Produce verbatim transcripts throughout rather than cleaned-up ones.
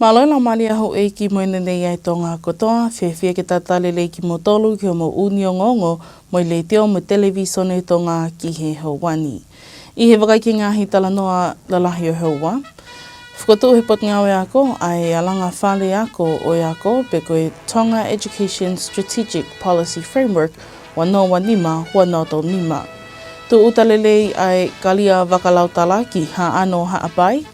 Mālō e laumālie ʻa houʻeiki mo e nenei ʻa e Tonga kotoa, fiefia ke talitali lelei kimoutolu ki hoʻomou ʻū ongoongo mei he Letiō mo e Televīsone Tonga ki he houa ni. ʻI he vakai ki he ngaahi talanoa lalahi ʻo e houa. Fokotuʻu ʻe he Potungāue Ako ʻa e Alanga Fale Ako ʻo e Ako, pe ko e Tonga Education Strategic Policy Framework ua noa ua nima, ua noa tolu nima. Tūʻuta lelei ʻa e kalia vakalautala ki Haʻano Haʻapai,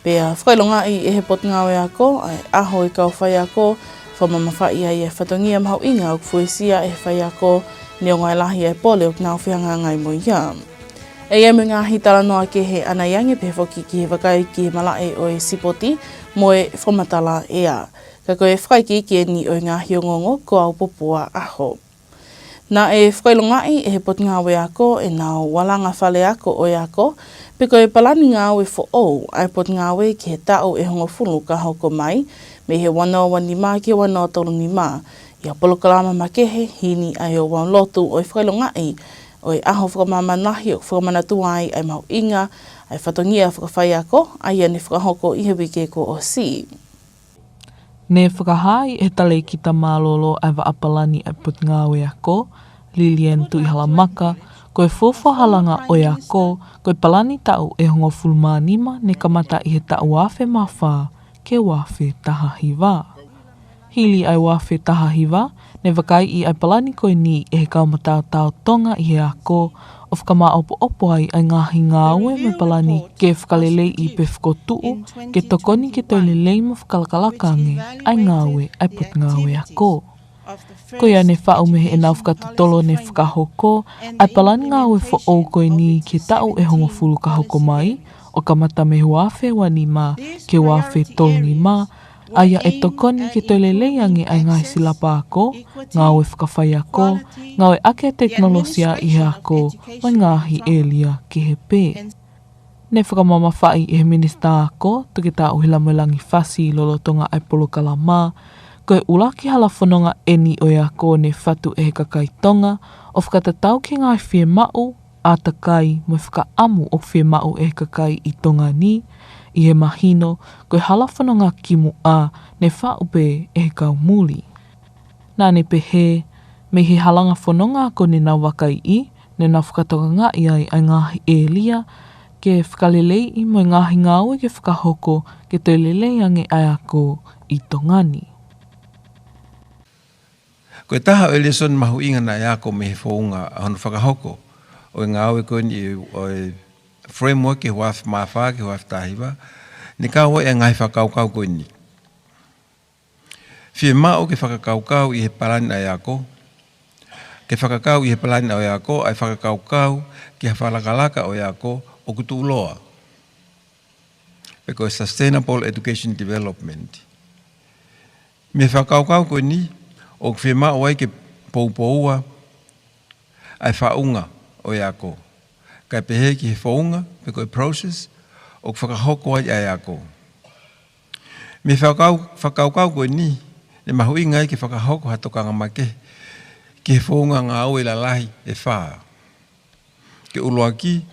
pea fakaʻilongaʻi ʻe he Potungāue Ako ʻa e ʻaho ʻo e kau faiako, fakamamafaʻi ai e fatongia mahuʻinga ʻoku fuesia ʻe he faiako, neongo e lahi e pole ʻoku nau fehangahangai mo ia. ʻE ʻi ai mo e ngaahi talanoa kehe ʻanai ange, pehē foki ki he vakai ki he malaʻe ʻo e sipoti mo e fakamatala ʻea. Ka ko e fakaikiiki eni ʻo e ngaahi ongoongo kuo ʻaupōpō ʻaho. Naʻe fakaʻilongaʻi ʻe he Potungāue Ako ʻenau Alanga Fale Ako ʻo e Ako, pe ko e palani ngāue foʻou ʻa e Potungāue ki he taʻu ʻe hongofulu ka hoko mai, mei he ua noa ua nima ki he ua noa tolu nima, ʻi ha polokalama makehe heni ʻa e ouau lotu ʻo e fakaʻilongaʻi ʻo e ʻaho fakamāmani lahi ʻoku fakamanatua ai ʻa e mahuʻinga ʻa e fatongia fakafaiako, ʻa ia ne fakahoko ʻi he uike kuo ʻosi. Ne fakahā ʻe he Talēkita Mālōlō ʻa e Vaʻa Palani ʻa e Potungāue Ako, Lilian Tuʻihalamaka, ko e fuofua alanga ʻo e ako, ko e palani taʻu ʻe hongofulu mā nima ne kamata ʻi he taʻu ua afe mā fā ki he ua afe taha hiva. Hili ʻa e ua afe taha hiva, ne vakaiʻi ʻa e palani ko eni ʻe he kau mataotao Tonga ʻi he ako, ʻo fakamāʻopoʻopo ai ʻa e ngaahi ngāue mo e palani ke fakaleleiʻi pe fokotuʻu, ke tokoni ke toe lelei mo fakalakalaka ange ʻa e ngāue ʻa e Potungāue Ako. Ko ia ne faʻu mei heʻenau fakatotolo ne fakahoko ʻa e palani ngāue foʻou ko eni ki he taʻu ʻe hongofulu ka hoko mai, ʻo kamata mei he ua afe ua nima ki he ua afe tolu nima, ʻa ia ʻe tokoni ke toe lelei ange ʻa e ngaahi silapa ako, ngāue fakafaiako, ngāue ʻaki e tekinolosia ʻi he ako, mo e ngaahi ʻēlia kehe pē. Ne fakamamafaʻi ʻe he Minisitā Ako, Toketā ʻUhilamoelangi Fasi lolotonga ʻa e polokalama, ko e ʻuluaki hala fononga eni ʻo e ako ne fatu ʻe he kakai Tonga, ʻo fakatatau ki he ngaahi fiemaʻu, ʻātakai mo e fakaʻamu ʻoku fiemaʻu ʻe he kakai ʻi Tonga ni, ʻi he mahino ko e hala fononga kimuʻa ne faʻu pē ʻe he kau muli. Naʻa ne pehē, mei he alanga fononga ako ne nau vakaiʻi, ne nau fakatokangaʻi ai ʻa e ngaahi ʻēlia ke fakaleleiʻi mo e ngaahi ngāue ke fakahoko ke toe lelei ange ʻa e ako ʻi Tonga ni. Ko e taha ʻo e lēsoni mahuʻinga naʻe ako mei he founga ʻa hono fakahoko ʻo e ngāue ko eni ʻo e framework ki he ua afe mā fā ki he ua afe taha hiva, ne kau ai ʻa e ngaahi fakakaukau ko eni. Fiemaʻu ke fakakaukau ʻi he palani ʻa e ako, ke fakakau ʻi he palani ʻa e ako ʻa e fakakaukau ki ha fakalakalaka ʻo e ako ʻoku tuʻuloa, pe ko e sustainable education development. Mei he fakakaukau ko eni, ʻoku fiemaʻu ai ke poupoua ʻa e faʻunga ʻo e ako, kae pehē ki he founga, pe ko e process, ʻoku fakahoko ai ʻa e ako. Mei he fakakau-, fakakaukau ko eni, ne mahuʻinga ai ke fakahoko ha tokanga makehe ki he founga ngāue lalahi ʻe fā. Ko e ʻuluaki,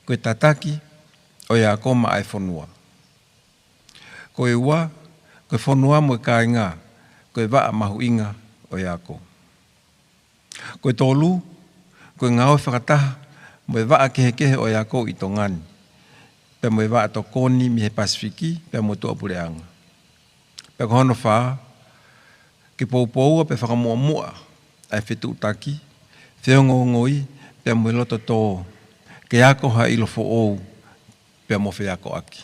ko e tataki ʻo e ako maʻa e fonua. Ko e ua, ko e fonua mo e kāinga, ko e vaʻa mahuʻinga ʻo e ako. Ko e tolu, ko e ngāue fakataha mo e vaʻa kehekehe ʻo e ako ʻi Tonga ni, pea mo e vaʻa tokoni mei he Pasifiki, pea mo e tuʻapuleʻanga. Pea ko hono fā, ke poupoua pea fakamuʻomuʻa ʻa e fetuʻutaki, feongoongoi, pea mo e loto tō, ke ako ha ʻilo foʻou, pea mo feakoʻaki.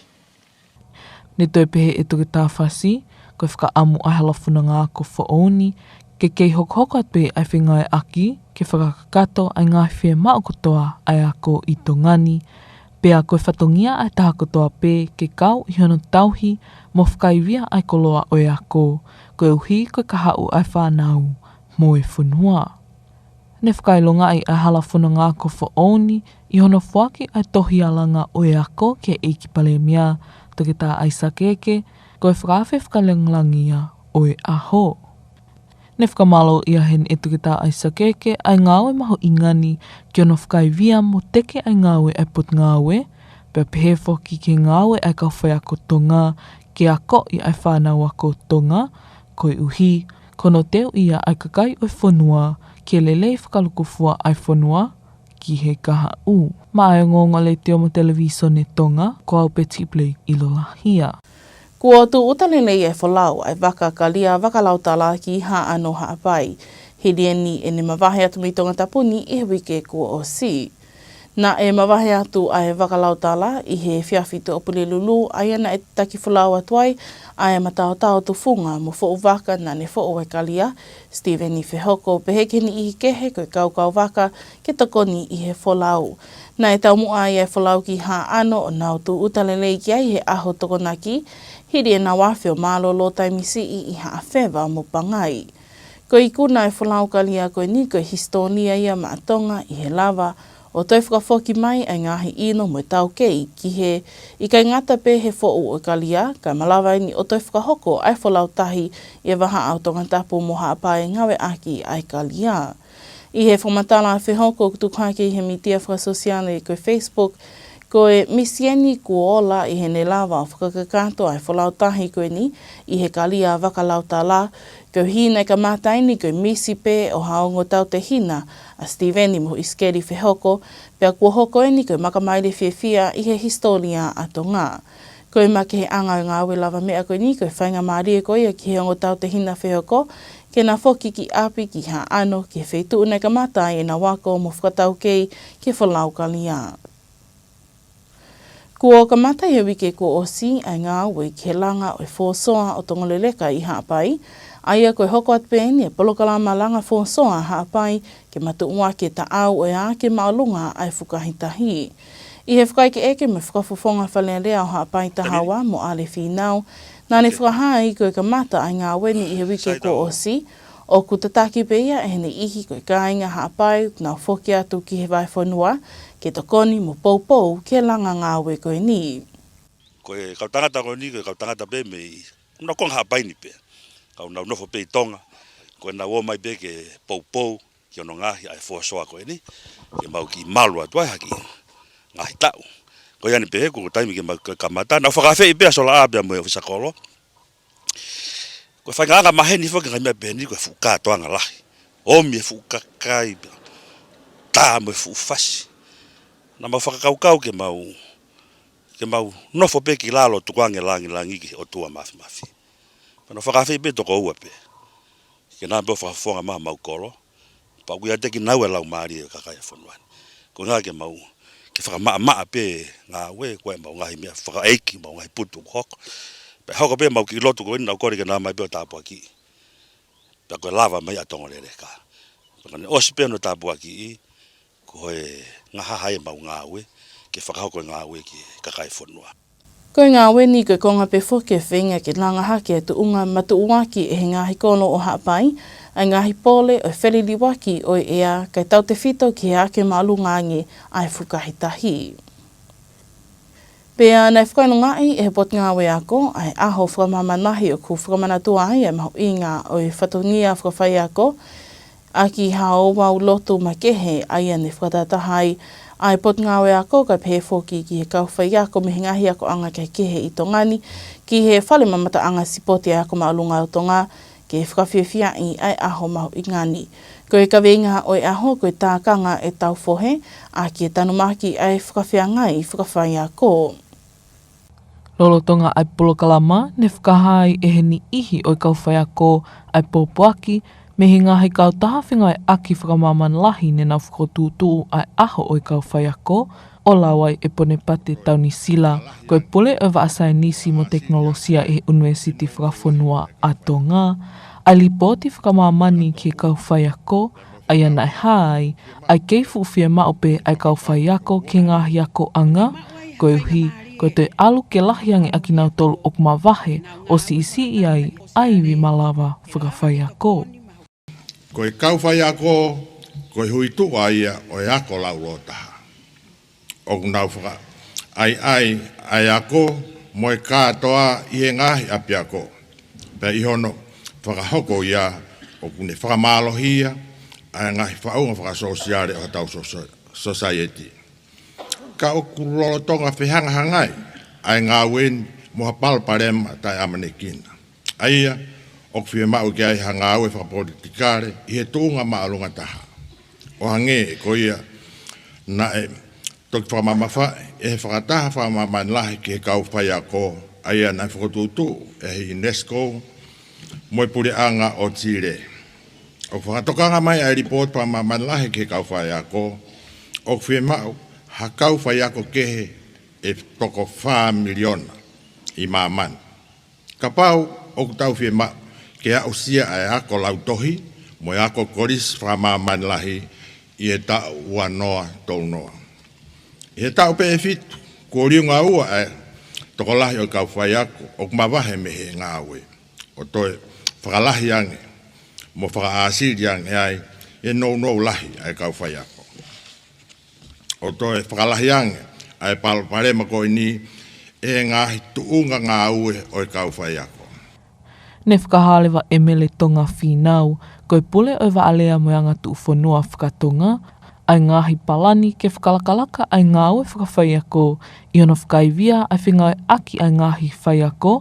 Ne toe pehē ʻe Toketā Fasi, ko e fakaʻamu ʻa e hala fononga ako foʻou ni, ke kei hokohoko atu pē ʻa e fengāueʻaki, ke fakakakato ʻa e ngaahi fiemaʻu kotoa ʻa e ako ʻi Tonga ni, pea ko e fatongia ʻa e taha kotoa pē ke kau ʻi hono tauhi mo fakaivia ʻa e koloa ʻo e ako, koeʻuhi ko e kahaʻu ʻa e fānau mo e fonua. Ne fakaʻilongaʻi ʻa e hala fononga ako foʻou ni ʻi hono foaki ʻa e tohi alanga ʻo e ako ki he ʻEiki Palēmia, Toketā ʻAisake Eke, ko e fakaafe fakalāngilangi ia ʻo e ʻaho. Ne fakamālō ia heni ʻe Toketā ʻAisake Eke ʻa e ngāue mahuʻinga ni ki hono fakaivia mo teke ʻa e ngāue ʻa e Potungāue, pea pehē foki ki he ngāue ʻa e kau faiako Tonga ke akoʻi ʻa e fānau ako Tonga, koeʻuhi ko hono teuʻi ia ʻa e kakai ʻo e fonua ke lelei fakalūkufua ʻa e fonua ki he kahaʻu. Maʻa e Ongoongo Letiō mo Televisone Tonga, ko au Peti Blake ʻIlolahia. Kuo tūʻuta lelei e folau ʻa e vaka kalia Vakalautala ki Haʻano Haʻapai, hili eni ʻene mavahe atu mei Tongatapu ni ʻi he uike kuo ʻosi. Naʻe mavahe atu ʻa e Vakalautala ʻi he efiafi Tuʻapulelulu, ʻa ia naʻe taki folau atu ai ʻa e mataotao tufunga mo foʻu vaka naʻa ne foʻu e kalia, Steven Fehoko, pehē ki he niʻihi kehe ko e kaukau vaka ke tokoni ʻi he folau. Naʻe taumuʻa ai e folau ki Haʻano ʻo nau tūʻuta lelei ki ai he ʻaho Tokonaki, hili ʻenau afe ʻo mālōlō taimi siʻi ʻi Haʻafeva mo Pangai. Ko e ikuna e folau kalia ko eni ko e hisitōlia ia maʻa Tonga ʻi he lava ʻo toe fakafoki mai ʻa e ngaahi ʻino mo e taukei ki he ʻikai ngata pē he foʻu ʻo e kalia, kae malava eni ʻo toe fakahoko ʻa e folau tahi ʻi he vahaʻa ʻo Tongatapu mo Haʻapai ngāueʻaki ʻa e kalia. ʻI he fakamatala ʻa Fehoko ʻoku tuku hake ʻi he mītia fakasōsiale ko e Facebook, ko e misi eni kuo ola ʻi heʻene lava ʻo fakakakato ʻa e folau tahi ko eni ʻi he kalia Vakalautala, koeʻuhi naʻe kamata eni ko e misi pē ʻo ha ongo tautehina ʻa Steven mo ʻIsikeli Fehoko, pea kuo hoko eni ko e makamaile fiefia ʻi he hisitōlia ʻa Tonga. Ko e makeheʻanga ʻo e ngāue lavameʻa ko eni ko e faingamālie ko ia ki he ongo tautehina Fehoko ke na foki ki ʻapi ki Haʻano, ki he feituʻu naʻe kamata ai ʻenau ako mo fakataukei ki he folau kalia. Kuo kamata ʻi he uike kuo ʻosi ʻa e ngāue ki he langa ʻo e fōsoa ʻo Tongoleleka ʻi Haʻapai, ʻa ia ko e hoko atu pē eni e polokalama langa fōsoa Haʻapai ke matuʻuaki e taʻau ʻo e ake māʻolunga ʻa e fukahi tahi. ʻI he fakaʻekeʻeke mo e fakafofonga Fale Alea ʻo Haʻapai Tahaua mo ʻAle Fīnau, naʻa ne fakahā ai ko e kamata ʻa e ngāue ni ʻi he uike kuo ʻosi, ʻoku tataki pē ia ʻe he niʻihi ko e kāinga Haʻapai ʻoku nau foki atu ki he vahefonua ke tokoni mo poupou ki he langa ngāue ko eni. Ko e kau tangata ko eni, ko e kau tangata pē mei, nau konga Haʻapai ni pē. Kau nau nofo pē ʻi Tonga, ko e nau ō mai pē ke poupou ki hono ngaohi ʻa e fōsoa ko eni, ke mau kiʻi malu atu ai ha kiʻi ngaahi taʻu. Ko ia eni pē he kuo taimi ke mau kamata, nau fakaafeʻi pē ʻa Solaʻa pea mo e ʻofisa kolo. Ko e faʻahinga anga maheni foki ngaahi meʻa pehē ni, ko e fuʻu kātoanga lahi. ʻOmi e fuʻu kakai, tā mo e fuʻu fasi. Naʻa mau fakakaukau ke mau, ke mau nofo pē ki lalo tukuange langilangi ki he ʻOtua Māfimafi. Pea nau fakaafeʻi pē toko ua pē. Ke nau pē ʻo fakafofonga mai homau kolo. Pea ʻoku ʻiate kinaua e laumālie ʻo e kakai ʻo e fonua ni. Ko e ʻuhinga ke mau, ke fakamaʻamaʻa pē ngāue, ko e mau ngaahi meʻa fakaʻeiki, mau ngaahi putu ʻoku hoko. Pea hoko pē mau kiʻi lotu ko eni, nau kole ke nau ō mai pē ʻo tāpuakiʻi. Pea ko e lava mai ʻa Tongoleleka. Pea ka ne ʻosi pē hono tāpuakiʻi, ko e ngahaha ia ʻemau ngāue, ke fakahoko e ngāue ki he kakai ʻo e fonua. Ko e ngāue ni ko e konga pē foki e feinga ke langa hake e tuʻunga matuʻuaki ʻe he ngaahi kolo ʻo Haʻapai ʻa e ngaahi pole ʻo e feliliuaki ʻo e ʻea kae tautefito ki he ake māʻolunga ange ʻa e fukahi tahi. Pea naʻe fakaʻilongaʻi ʻe he Potungāue Ako ʻa e ʻaho fakamāmani lahi ʻoku fakamanatua ai e mahuʻinga ʻo e fatongia fakafaiako, ʻaki ha ouau lotu makehe, ʻa ia ne fakatahataha ai ʻa e Potungāue Ako, kae pehē foki ki he kau faiako mei he ngaahi akoʻanga kehekehe ʻi Tonga ni, ki he Fale Mamataʻanga Sipoti ʻa e Ako Māʻolunga ʻo Tonga, ke fakafiefiaʻi ʻa e ʻaho mahuʻinga ni. Ko e kaveinga ʻo e ʻaho ko e tākanga e taufohe, ʻaki e tanumaki ʻa e fakafeangai fakafaiako. Lolotonga ʻa e polokalama, ne fakahā ai ʻe he niʻihi ʻo e kau faiako ʻa e pōpoaki mei he ngaahi kautaha fengāueʻaki fakamāmani lahi ne nau fokotuʻutuʻu ʻa e ʻaho ʻo e kau faiako, ʻo lau ai ʻe Ponepate Taunisila, ko e Pule ʻo e Vaʻa Saienisi mo Tekinolosia ʻi he ʻUnivēsiti Fakafonua ʻa Tonga, ʻa e lipooti fakamāmani ki he kau faiako, ʻa ia naʻe hā ai ʻa e kei fuʻu fiemaʻu pē ʻa e kau faiako ki he ngaahi akoʻanga, koeʻuhi ko e toe ʻalu ke lahi ange ʻa kinautolu ʻoku mavahe ʻo siʻisiʻi ai ʻa e ivi malava fakafaiako. Ko e kau faiako, ko e huituʻa ia ʻo e ako laulōtaha. ʻOku nau fakaʻaiʻai ʻa e ako mo e kātoa ʻi he ngaahi ʻapiako. Pea ʻi hono fakahoko ia ʻoku ne fakamālohia ʻa e ngaahi faʻunga fakasōsiale ʻo hotau sōsai-, sōsaieti. Ka ʻoku lolotonga fehangahangai ʻa e ngāue ni mo ha palopalema taʻeʻamanekina, ʻa ia ʻoku fiemaʻu ki ai ha ngāue fakapolitikale ʻi he tuʻunga māʻolunga taha. ʻO hangē ko ia naʻe toki fakamamafaʻi ʻe he Fakataha Fakamāmani Lahi ki he Kau Faiako, ʻa ia naʻe fokotuʻutuʻu ʻe he UNESCO mo e Puleʻanga ʻo Chile. ʻOku fakatokanga mai ʻa e lipooti fakamāmani lahi ki he Kau Faiako, ʻoku fiemaʻu ha kau faiako kehe ʻe toko fā miliona ʻi māmani, kapau ʻoku tau fiemaʻu ke aʻusia ʻa e ako lautohi mo e ako kolisi fakamāmani lahi ʻi he taʻu ua noa tolu noa. ʻI he taʻu pē ʻe fitu, kuo liunga ua ʻa e tokolahi ʻo e kau faiako ʻoku mavahe mei he ngāue, ʻo toe fakalahi ange mo fakaʻāsili ange ai e nounou lahi ʻa e kau faiako, ʻo toe fakalahi ange ʻa e palopalema ko eni ʻi he ngaahi tuʻunga ngāue ʻo e kau faiako. Ne fakahā leva ʻe Mele Tonga Fīnau, ko e pule ʻo e Vaʻa Lea mo e Angatuʻufonua Fakatonga, ʻa e ngaahi palani ke fakalakalaka ʻa e ngāue fakafaiako, ʻi hono fakaivia ʻa e fengāueʻaki ʻa e ngaahi faiako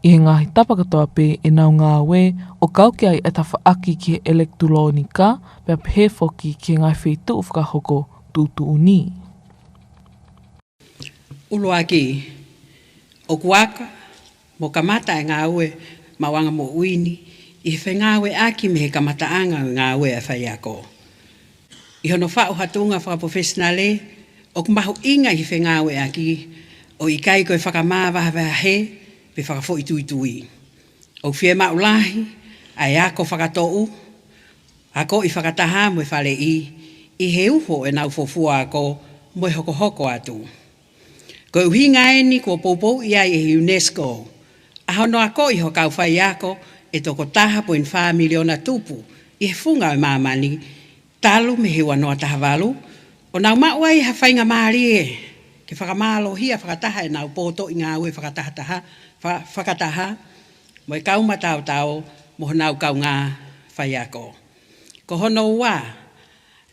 ʻi he ngaahi tapa kotoa pē ʻenau ngāue, ʻo kau ki ai ʻa e tafaʻaki ki he ʻelekitulōnika, pea pehē foki ki he ngaahi feituʻu fakahoko tuʻutuʻuni. ʻUluaki, ʻoku aka mo kamata e ngāue maʻuʻanga moʻui ni ʻi he fengāueʻaki mei he kamataʻanga ʻo e ngāue ʻa e faiako. ʻI hono faʻu ha tuʻunga fakapolofesinale, ʻoku mahuʻinga ʻi he fengāueʻaki, ʻo ʻikai ko e fakamāvahevahe pe fakafoʻituitui. ʻOku fiemaʻu lahi ʻa e ako fakatoʻu, akoʻi fakataha mo e faleʻi, ʻi he uho ʻenau fuofua ako mo e hokohoko atu. Ko e ʻuhinga eni kuo poupouʻi ai ʻe he UNESCO ʻa hono akoʻi ho kau faiako ʻe toko taha poini fā miliona tupu ʻi he funga ʻo e māmani, talu mei he ua noa taha valu, ʻo nau maʻu ai ha faingamālie ke fakamālohia fakataha ʻenau pōtoʻi ngāue fakatahataha, fa-, fakataha mo e kau mataotao mo honau kaungā faiako. Ko hono ua,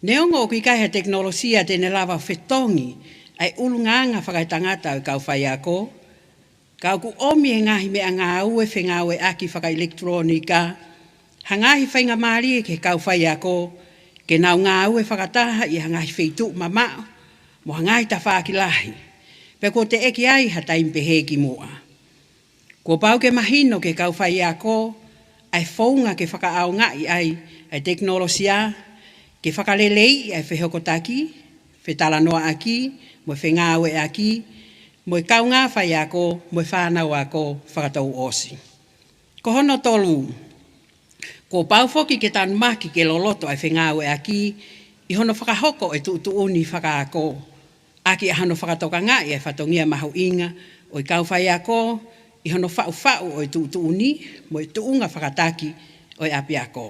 neongo ʻoku ʻikai ha tekinolosia te ne lava fetongi ʻa e ʻulungaanga fakaetangata ʻo e kau faiako, ka ʻoku ʻomi ʻe he ngaahi meʻangāue fengāueʻaki fakaʻelekitulōnika ha ngaahi faingamālie ki he kau faiako ke nau ngāue fakataha ʻi ha ngaahi feituʻu mamaʻo mo ha ngaahi tafaʻaki lahi, pea kuo teʻeki ai ha taimi pehē kimuʻa. Kuo pau ke mahino ki he kau faiako ʻa e founga ke fakaʻaongaʻi ai ʻa e tekinolosia ke fakaleleiʻi ʻa e fehokotaki, fetalanoaʻaki mo e fengāueʻaki mo e kaungā faiako mo e fānau ako fakatouʻosi. Ko hono tolu, kuo pau foki ke tanumaki ke loloto ʻa e fengāueʻaki ʻi hono fakahoko ʻo e tuʻutuʻuni fakaako, ʻaki ʻa hono fakatokangaʻi ʻa e fatongia mahuʻinga ʻo e kau faiako ʻi hono faʻufaʻu ʻo e tuʻutuʻuni mo e tuʻunga fakataki ʻo e ʻapiako.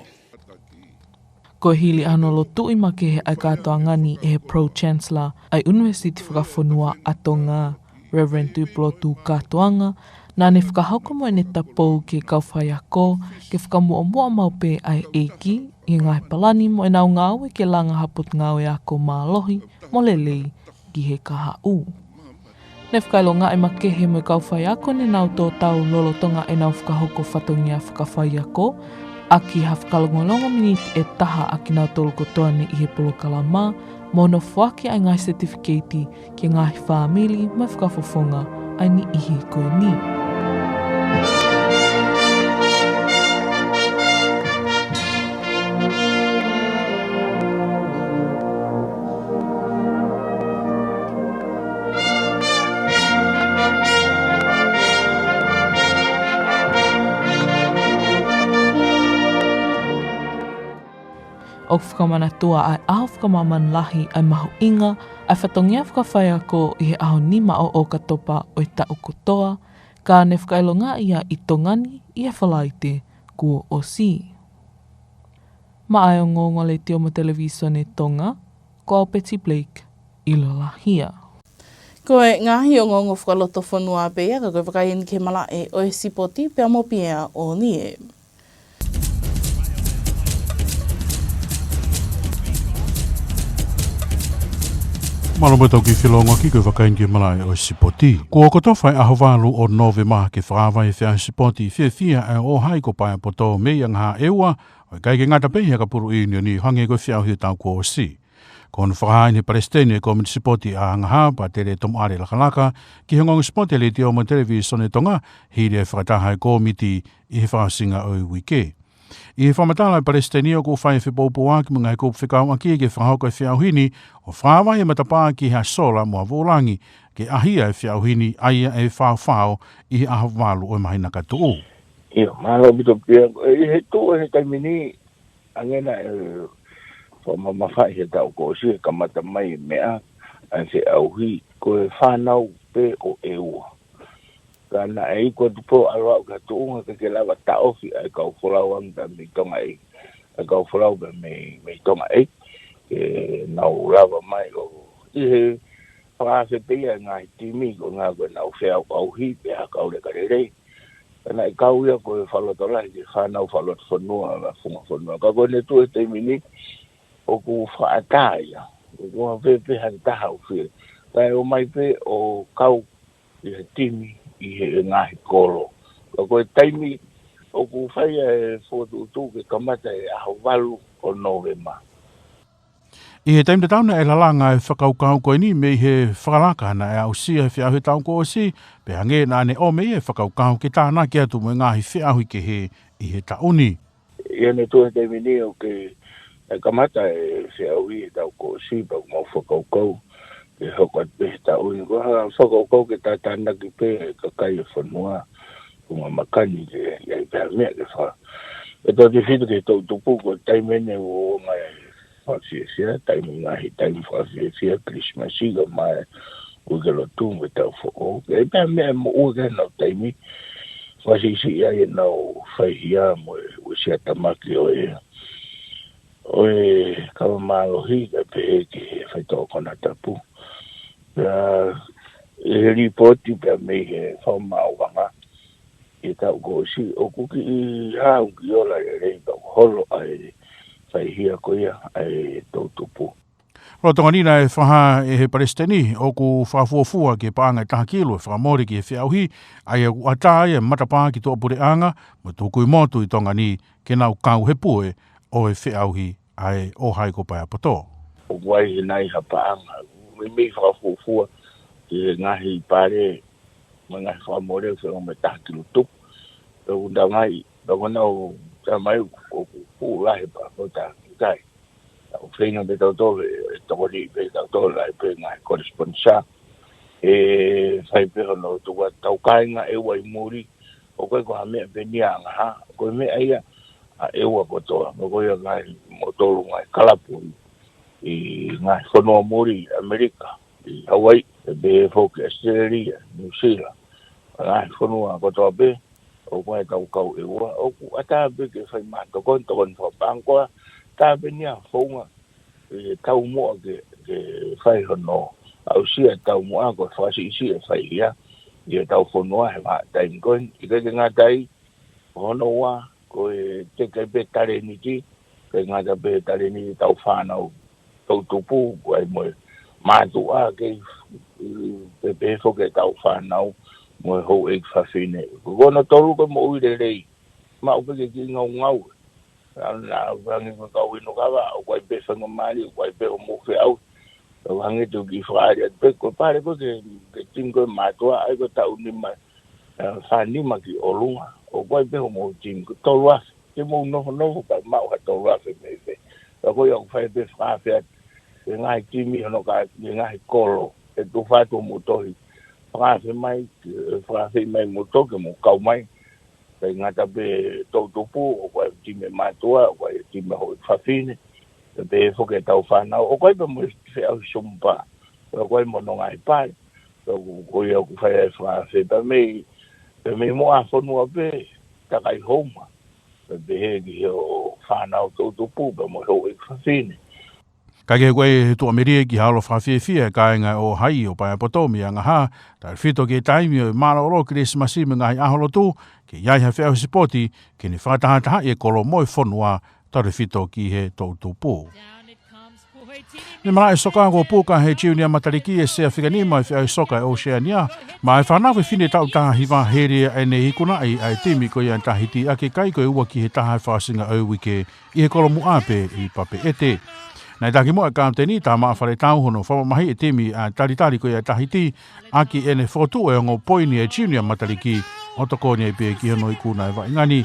Ko e hili ʻa hono lotuʻi makehe ʻa e kātoanga ni ʻe he Pro Chancellor ʻa e ʻUnivēsiti Fakafonua ʻa Tonga, Reverend Tuʻipulotu Kātoanga, naʻa ne fakahoko mo ʻene tapou ki he kau faiako ke fakamuʻomuʻa maʻu pē ʻa e ʻEiki ʻi he ngaahi palani mo ʻenau ngāue ke langa ha potungāue ako mālohi mo lelei ki he kahaʻu. Ne fakaʻilongaʻi makehe mo e kau faiako ne nau tō tau lolotonga ʻenau fakahoko fatongia fakafaiako, ʻaki ha fakalongolongo miniti ʻe taha ʻa kinautolu kotoa ni ʻi he polokalama, mo hono foaki ʻa e ngaahi setifikeiti ki he ngaahi fāmili mo e fakafofonga ʻa e niʻihi ko eni. ʻOku fakamanatua ʻa e ʻaho fakamāmani lahi ʻa e mahuʻinga ʻa e fatongia fakafaiako ʻi he ʻaho nima ʻo ʻOkatopa ʻo e taʻu kotoa, ka ne fakaʻilongaʻi ia ʻi Tonga ni ʻi he Falaite kuo ʻosi. Maʻa e Ongoongo Letiō mo Televisone Tonga, ko au Betty Blake ʻi Lolahia. Ko e ngaahi ongoongo fakalotofonua pē ia, ka ko e vakai eni ki he malaʻe ʻo e sipoti pea mo Piea ʻOnie. Mālō mo e tau kiʻi felōngoaki ko e fakaʻiniki malaʻe ʻo e sipoti. Kuo kotofa e ʻaho valu ʻo Nōvema ke fakavaʻe e feʻauhi sipoti fiefia ʻa e ʻōhai ko Paeapoto mei Angaha ʻEua, ʻo ʻikai ke ngata pē ʻi he Hakapulu ʻIunioni hangē ko e feʻauhi ʻo e taʻu kuo ʻosi. Ko hono fakahā ʻe he Palesiteni ʻo e Kōmiti Sipoti ʻa Angaha, Patere Tomoʻale Lakalaka, ki he ongoongo sipoti ʻa e Letiō mo e Televisone Tonga, hili e fakataha ʻa e kōmiti ʻi he fakaʻosinga ʻo e uike. ʻI he fakamatala ʻa e Palesiteni, ʻoku fai e fepoupouaki mo e ngaahi kupu fekauʻaki ke fakahoko e feʻauhi ni, ʻo fakavaʻe e matapā ki ha sola mo ha vuʻu langi, ke ʻahia e feʻauhi ni ʻa ia ʻe faofao ʻi he ʻaho valu ʻo e māhina ka tuʻu. ʻIo, mālō ʻaupito Pea. ʻI he tuʻu ʻi he taimi ni, hangē naʻe fakamamafaʻi he taʻu kuo ʻosi, ʻe kamata mai e meʻa ʻa e feʻauhi ko e fānau pē ʻo ʻEua. Ka naʻe iku atu pē ʻo ʻalu atu ki ha tuʻunga ke ke lava taʻofi ʻa e kau folau ange pē mei Tonga ʻEiki, ʻa e kau folau pē mei, mei Tonga ʻEiki, ke nau lava mai ʻo ʻi he fakaafe pē ia e ngaahi timi, ko e ngaahi ko ʻenau feʻauhi pē ha kau leka lelei. Ka naʻe kau ia ko e fakalotolahi ki he fānau fakalotofonua, ʻa e funga fonua. Ka ko ʻene tuʻu he taimi ni, ʻoku fakaʻatā ia. ʻOku ʻi ai pē ha taha ʻoku fie. Kae ō mai pē ʻo kau ʻi he timi ʻi he ngaahi kolo. Ka ko e taimi ʻoku fai ai e fokotuʻutuʻu ke kamata he ʻaho valu ʻo Nōvema. ʻI he taimi tatau naʻe lalanga e fakakaukau ko eni mei he fakalaka naʻe aʻusia he feʻauhi taʻu kuo ʻosi, pea hangē naʻa ne ʻomai e fakakaukau ke tānaki atu mo e ngaahi feʻauhi kehe ʻi he taʻu ni. ʻI heʻene tuʻu he taimi ni ʻoku kamata e feʻauhi he taʻu kuo ʻosi, pea ʻoku mau fakakaukau ke hoko atu pē he taʻu ni. Ko ha fakakaukau ke tātānaki pē e kakai e fonua, ko e ngaahi makani ke ʻi ai pē ha meʻa ke fa-, ke tautefito ki he toʻutupu, ko e taimi eni ʻoku ʻi ai e fakafiefia, taimi ngaahi, taimi fakafiefia, Kilisimasi, kae ʻumaʻā e uike lotu mo e taʻu foʻou. Ke ʻi ai pē ha meʻa moʻua ke nau taimi, fakasiʻisiʻi ai ʻenau faihia mo e uesia tamaki ʻo e, ʻo e kava mālohi kae pehē ki he faitoʻo konatapu. Pea ʻi he lipooti pea mei he fakamaauʻanga ʻi he taʻu kuo ʻosi ʻoku kiʻi hau ki ola lelei pea ʻoku holo ai e faihia ko ia ʻa e toʻutupu. Lolotonga ni naʻe fakahā ʻe he Palesiteni ʻoku fakafuofua ki he paʻanga ʻe taha kilu e fakamole ki he feʻauhi, ʻa ia ʻoku ʻatā ai e matapā ki tuʻapuleʻanga mo e tukui motu ʻi Tonga ni ke nau kau he pue ʻo e feʻauhi ʻa e ʻōhai ko Paeapoto. ʻOku ʻi ai he nai ha paʻanga, meimei fakafuofua ki he ngaahi pale, mo e ngaahi fakamole ʻoku fengo mo e taha kilu tupu. Pea ʻoku tau mai, pea ʻoku nau tau mai ʻoku fuʻu lahi pea ko ta kai. ʻOku feinga pē tautolu, ʻe tokoni pē tautolu, ʻai pē ngaahi kole sponsor. ʻE fai pē hono tuku atu tau kāinga ʻEua ʻi muli, ʻoku ʻikai ko ha meʻa pē ʻeni ʻa Angaha, ko e meʻa ia ʻa ʻEua kotoa, mo ko ia ngaahi mo tolu ngaahi kalapu ʻi ngaahi fonua muli ʻAmelika, ʻi Hawaii, ʻe pehē foki ʻAositelēlia, Nuʻusila, ngaahi fonua kotoa pē, ʻoku ʻi ai e kau ʻEua, ʻoku ʻatā pē ke fai maʻa tokoni, tokoni fakapānga ko ia, tā pē ʻeni ha founga, ʻe taumuʻa ke, ke fai hono aʻusia e taumuʻa ko e fakasiʻisiʻi e faihia ʻi hotau fonua he vahaʻa taimi ko eni. ʻIkai ke ngata ai, ko hono ua, ko e teʻeki ai pē talēniti, ʻikai ngata pē talēniti ʻetau fānau toʻutupu, ʻoku ʻi ai mo e mātuʻa kei, ʻe pehē foki ʻetau fānau mo e houʻeiki fafine. Ko hono tolu ko e moʻui lelei, maʻu pē ke kiʻi ngaungaue. Naʻa, naʻa, hangē ko e kau inu kava, ʻoku ʻi ai pē faingamālie, ʻoku ʻi ai pē hoʻomou feʻauhi. Ka hangē te u kiʻi fakaali atu pē, ko e pale ko ē ke, ke timi ko ē mātuʻa, ʻa ia ko e taʻu nima, ē, fā nima ki ʻolunga. ʻOku ʻi ai pē hoʻomou timi, ko e tolu afe. Ke mou nofonofo pea maʻu ha tolu afe mei fē. Ka ko ia ʻoku fai pē fakaafe atu ki he ngaahi timi hono ka, ki he ngaahi kolo. ʻE tufa atu hoʻomou tohi fakaafe mai, ʻe fakaafe mai hoʻomou tohi ke mou kau mai. ʻIkai ngata pē toʻutupu, ʻoku ʻi ai e timi mātuʻa, ʻoku ʻi ai e timi houʻeiki fafine, ʻe pehē foki ʻetau fānau, ʻoku ʻi ai pē mo e feʻauhi Zumba. ʻOku ʻi ai mo hono ngaahi pale, ʻoku, ko ia ʻoku fai ai e fakaafe pea mei, pea mei muʻa fonua pē, takai homa, ʻe pehē ki he ʻo fānau toʻutupu, pea mo e houʻeiki fafine. Kae kehe ko e tuʻamelie ki he ʻaho fakafiefia e kāinga ʻo e ʻōhai ʻo Paeapoto mei Angaha, tautefito ki he taimi ʻo e mālōlō Kilisimasi mo e ngaahi ʻaho lotu, ke ʻi ai ha feʻauhi sipoti, ke ne fakatahatahaʻi e kolo mo e fonua, tautefito ki he toʻutupu. Ne malaʻe soka kuo puka he Junior Mataliki e sea fika nima ʻo e feʻauhi soka ʻa e ʻOseania, mo e fānau fefine taʻu taha hiva hili ʻene ikunaʻi ʻa e timi ko ia ʻa Tahiti ʻaki e kai ko e ua ki he taha he fakaʻosinga ʻo e uike ʻi he kolomuʻa pē ʻi Papeʻete. Naʻe taki muʻa ʻe he kapiteni, Tamaʻa Faletau, hono fakamamahiʻi e timi ʻa e talitali ko ia ʻa Tahiti ʻaki ʻene fokotuʻu e ongo poini ʻa e Junior Mataliki ʻo tokoni ai pē ki hono ikuna ʻa e vaʻinga ni.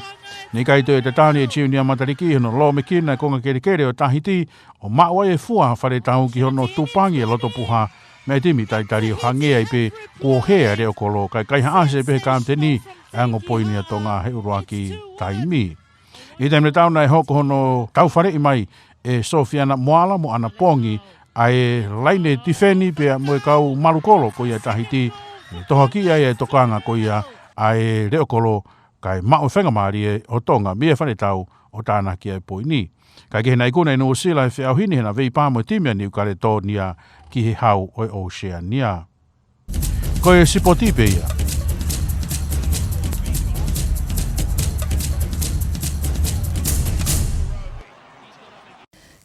Ne ʻikai toe tatali ʻe he Junior Mataliki hono lōmekina e konga kelekele ʻo Tahiti, ʻo maʻu ai e fua ʻa Faletau ki hono tupangi e loto puha mei he timi talitali, ʻo hangē ai pē kuo hē ʻa e leʻo kolo, kae kaihaʻasi pē ʻe he kapiteni ʻa e ongo poini ʻa Tonga he ʻuluaki taimi. ʻI he taimi tatau naʻe hoko hono taufaleʻi mai ʻe Sofiana Moala mo ʻAna Pongi ʻa e laine tifeni pea mo e kau malu kolo ko ia ʻa Tahiti, ʻo tohoakiʻi ai e tokanga ko ia ʻa e leʻo kolo, kae maʻu e faingamālie ʻo Tonga mei Faletau ʻo tānaki ʻa e poini. Kae kehe, naʻe ikuna ʻe Nuʻusila e feʻauhi ni he naʻe veipā mo e timi ʻa Niu Kaletonia ki he hau ʻo e ʻOseania. Ko e sipoti pē ia.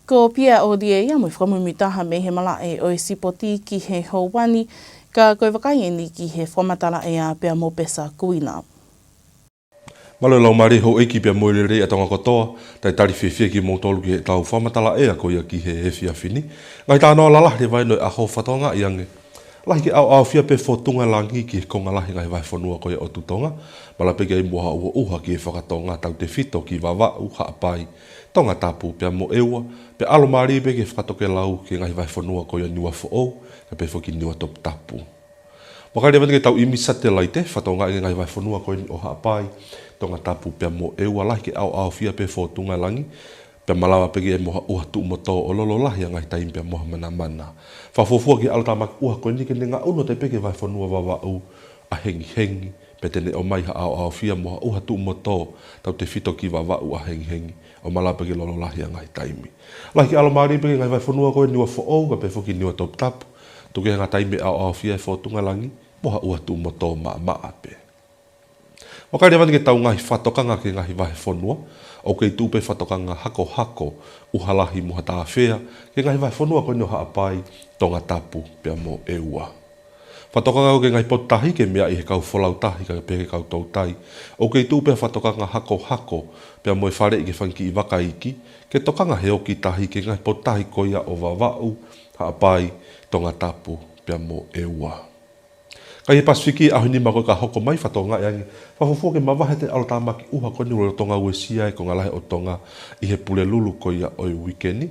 Ko Pia ʻOlie ia mo e fakamuimuitaha mei he malaʻe ʻo e sipoti ki he houa ni, ka ko e vakai eni ki he fakamatala ʻea pea mo Pesa Kuina. Mālō e laumālie houʻeiki pea mo e lelei ʻa Tonga kotoa, talitali fiefia kimoutolu ki heʻetau fakamatala ʻea ko ia ki he efiafi ni. Ngaahi talanoa lalahi leva eni ʻo e ʻaho, fakatokangaʻi ange. Lahi ke ʻaoʻaofia pē fōtunga langi ki he konga lahi e ngaahi vahefonua ko ia ʻo Tuʻi Tonga, malava pē ke ʻi ai mo ha ʻuha ki he faka-Tonga, tautefito ki Vavaʻu, Haʻapai, Tongatapu pea mo ʻEua, pea ʻalomālie pē ki he fakatokelau ki he ngaahi vahefonua ko ia ʻo Niuafoʻou, kae pehē foki Niuatoputapu. Vakai leva eni ki heʻetau ʻīmisi satelaite, fakatokangaʻi ange e ngaahi vahefonua ko eni ʻo Haʻapai, Tongatapu pea mo ʻEua, lahi ke ʻaoʻaofia pē fōtunga langi, pea malava pē ke ʻi ai mo ha ʻuha tuʻu mo tō ʻo lolo lahi ʻa e ngaahi taimi pea mo ha manamana. Fakafuofua ki he ʻalotāmaki ʻuha ko eni ke ne ngaʻunu atu ai pē ki he vahefonua ʻo Vavaʻu ʻa hengihengi, pea te ne ʻomai ha ʻaoʻaofia mo ha ʻuha tuʻu mo tō, tautefito ki Vavaʻu ʻa hengihengi, ʻo malava pē ke lolo lahi ʻa e ngaahi taimi. Lahi ke ʻalomālie pē ki he ngaahi vahefonua ko ia ʻo Niuafoʻou, kae pehē foki Niuatoputapu, tuku kehe e ngaahi taimi ʻe ʻaoʻaofia ai fōtunga langi mo ha ʻuha tuʻu mo tō maʻamaʻa pē. Vakai leva eni ki heʻetau ngaahi fakatokanga ki he ngaahi vahefonua, ʻoku kei tuʻu pē fakatokanga hakohako, ʻuha lahi mo ha tāfea, ki he ngaahi vahefonua ko eni ʻo Haʻapai, Tongatapu pea mo ʻEua. Fakatokanga ki he ngaahi potu tahi ke meaʻi ʻe he kau folau tahi kae pehē ki he kau toutai, ʻoku kei tuʻu pē fakatokanga hakohako, pea mo e faleʻi ki he fanga kiʻi vaka iiki, ke tokanga ʻe he oki tahi ki he ngaahi potu tahi ko ia ʻo Vavaʻu, Haʻapai, Tongatapu pea mo ʻEua. Ka ʻi he Pasifiki ʻaho ni ma ko e ka hoko mai, fakatokangaʻi ange, fakafuofua ke mavahe atu e ʻalotāmaki ʻuha ko eni ʻoku lolotonga uesia e konga lahi ʻo Tonga ʻi he Pulelulu ko ia ʻo e uike ni.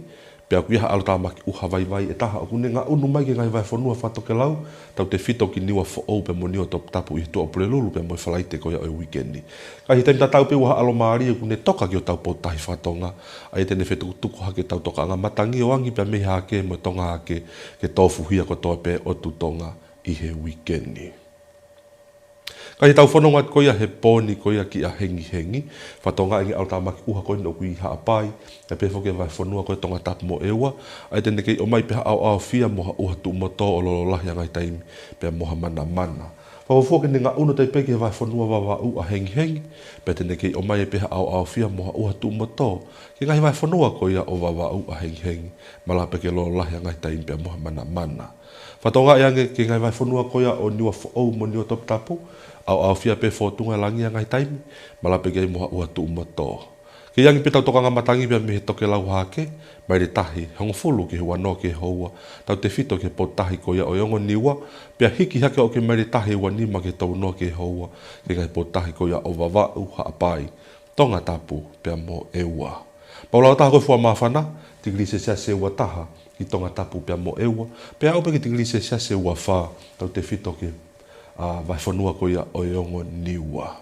Pea ʻoku ʻi ai ha ʻalotāmaki ʻuha vaivai ʻe taha ʻoku ne ngaʻunu mai ki he ngaahi vahefonua fakatokelau, tautefito ki Niuafoʻou pea mo Niuatoputapu ʻi he tuʻa ʻo Pulelulu pea mo e Falaite ko ia ʻo e uike ni. Ka ʻi he taimi tatau pē ʻoku ʻi ai ha ʻalomālie ʻoku ne toka ki hotau potu tahi faka-Tonga, ʻa ia te ne fetukutuku hake ʻetau tokanga matangi ʻo angi pea mei Hahake mo Tonga Hahake, ke tofuhia kotoa pē ʻo Tuʻi Tonga ʻi he uike ni. Ka ʻi heʻetau fononga atu ko ia he pō ni ko ia ki ʻahengihengi, fakatokangaʻi ange e ʻalotāmaki ʻuha ko eni ʻoku ʻi Haʻapai, kae pehē foki ki he vahefonua ko ia ʻo Tongatapu mo ʻEua, ʻa ia te ne kei ʻomai pē ha ʻaoʻaofia mo ha ʻuha tuʻu mo tō ʻo lolo lahi ʻa e ngaahi taimi pea mo ha manamana. Fakafuofua ke ne ngaʻunu atu ai pē ki he vahefonua ʻo Vavaʻu ʻahengihengi, pea te ne kei ʻomai pē ha ʻaoʻaofia mo ha ʻuha tuʻu mo tō ki he ngaahi vahefonua ko ia ʻo Vavaʻu ʻahengihengi, malava pē ke lolo lahi ʻa e ngaahi taimi pea mo ha manamana. Fakatokangaʻi ange ki he ngaahi vahefonua ko ia ʻo Niuafoʻou mo Niuatoputapu, ʻaoʻaofia pē fōtunga langi ʻa e ngaahi taimi, malava pē ke ʻi ai mo ha ʻuha tuʻu mo tō. Kei angi pē ʻetau tokanga matangi pea mei he tokelau hahake, maile tahi hongofulu ki he uanoa ki he houa, tautefito ki he potu tahi ko ia ʻo e ongo Niua, pea hiki hake ʻo aʻu ki he maile tahi uanima ki he tolunoa ki he houa, ki he ngaahi potu tahi ko ia ʻo Vavaʻu, Haʻapai, Tongatapu pea mo ʻEua. Pau lava taha ko e fua māfana, tikilī selesiasi ʻe ua taha ki Tongatapu pea mo ʻEua, pea aʻu pē ki he tikilī selesiasi ʻe ua fā, tautefito ki he, ʻa, vahefonua ko ia ʻo e ongo Niua.